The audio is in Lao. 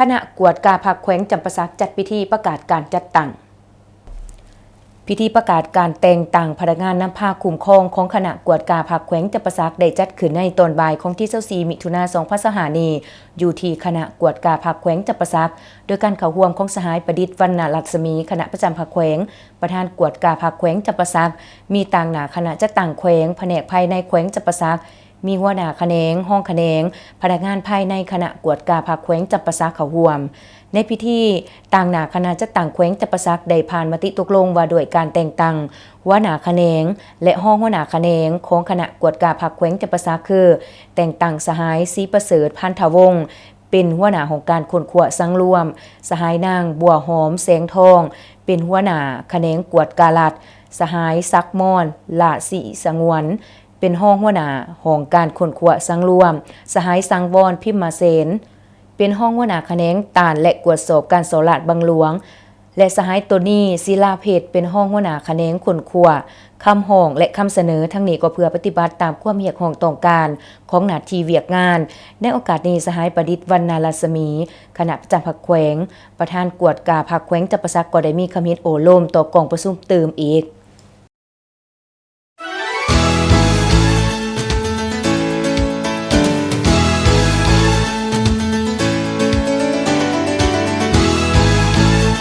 ຄະນະກວດກາພັກແຂວງຈຳປາສັກຈັດພິທີປະກາດການຈັດຕັ້ງ. ພິທີປະກາດການແຕ່ງຕັ້ງພະນັກງານນຳພາຄຸ້ມຄອງຂອງຄະນະກວດກາພັກແຂວງຈຳປາສັກ ໄດ້ຈັດຂຶ້ນໃນຕອນບ່າຍຂອງວັນທີຊາວສີ່ ມິຖຸນາ ສອງພັນຊາວຫ້ານີ້ ຢູ່ທີ່ຄະນະກວດກາພັກແຂວງຈຳປາສັກ ໂດຍການເຂົ້າຮ່ວມຂອງສະຫາຍ ປະດິດ ວັນນະລັດສະໝີ ຄະນະປະຈຳພັກແຂວງ, ປະທານກວດກາພັກແຂວງຈຳປາສັກ, ມີຕາງໜ້າຄະນະຈັດຕັ້ງແຂວງ, ພະແນກພາຍໃນແຂວງຈຳປາສັກ, ມີຫົວໜ້າຂະແໜງ, ຮອງຂະແໜງ, ພະນັກງານພາຍໃນຄະນະກວດກາພັກແຂວງຈຳປາສັກເຂົ້າຮ່ວມ. ໃນພິທີ, ຕາງໜ້າຄະນະຈັດຕັ້ງແຂວງຈຳປາສັກໄດ້ຜ່ານມະຕິຕົກລົງວ່າດ້ວຍການແຕ່ງຕັ້ງຫົວໜ້າຂະແໜງ ແລະ ຮອງຫົວໜ້າຂະແໜງຂອງຄະນະກວດກາພັກແຂວງຈຳປາສັກ ຄື ແຕ່ງຕັ້ງສະຫາຍ ສີປະເສີດ ພັນທະວົງ ເປັນຫົວໜ້າຫ້ອງການຄົ້ນຄວ້າສັງລວມ, ສະຫາຍນາງ ບົວຫອມ ແສງທອງ ເປັນຫົວໜ້າຂະແໜງກວດກາລັດ, ສະຫາຍ ສັກມອນ ຫຼ້າສີສະຫງວນ ເປັນຮອງຫົວໜ້າຫ້ອງການຄົ້ນຄວ້າສັງລວມ, ສະຫາຍ ສັງວອນ ພິມມະເສນ ເປັນຮອງຫົວໜ້າຂະແໜງຕ້ານ ແລະ ກວດສອບການສໍ້ລາດບັງຫຼວງ ແລະ ສະຫາຍ ໂຕນີ ສີລາເພັດ ເປັນຮອງຫົວໜ້າຂະແໜງຄົ້ນຄວ້າຄຳຮ້ອງ ແລະ ຄຳສະເໜີ. ທັງນີ້ກໍເພື່ອປະຕິບັດຕາມຄວາມຮຽກຮ້ອງຕ້ອງການຂອງໜ້າທີ່ວຽກງານ. ໃນໂອກາດນີ້, ສະຫາຍ ປະດິດ ວັນນະລັດສະໝີ ຄະນະປະຈຳພັກແຂວງ, ປະທານກວດກາພັກແຂວງຈຳປາສັກ ກໍໄດ້ມີຄຳເຫັນໂອ້ລົມຕໍ່ກອງປະຊຸມຕື່ມອີກ.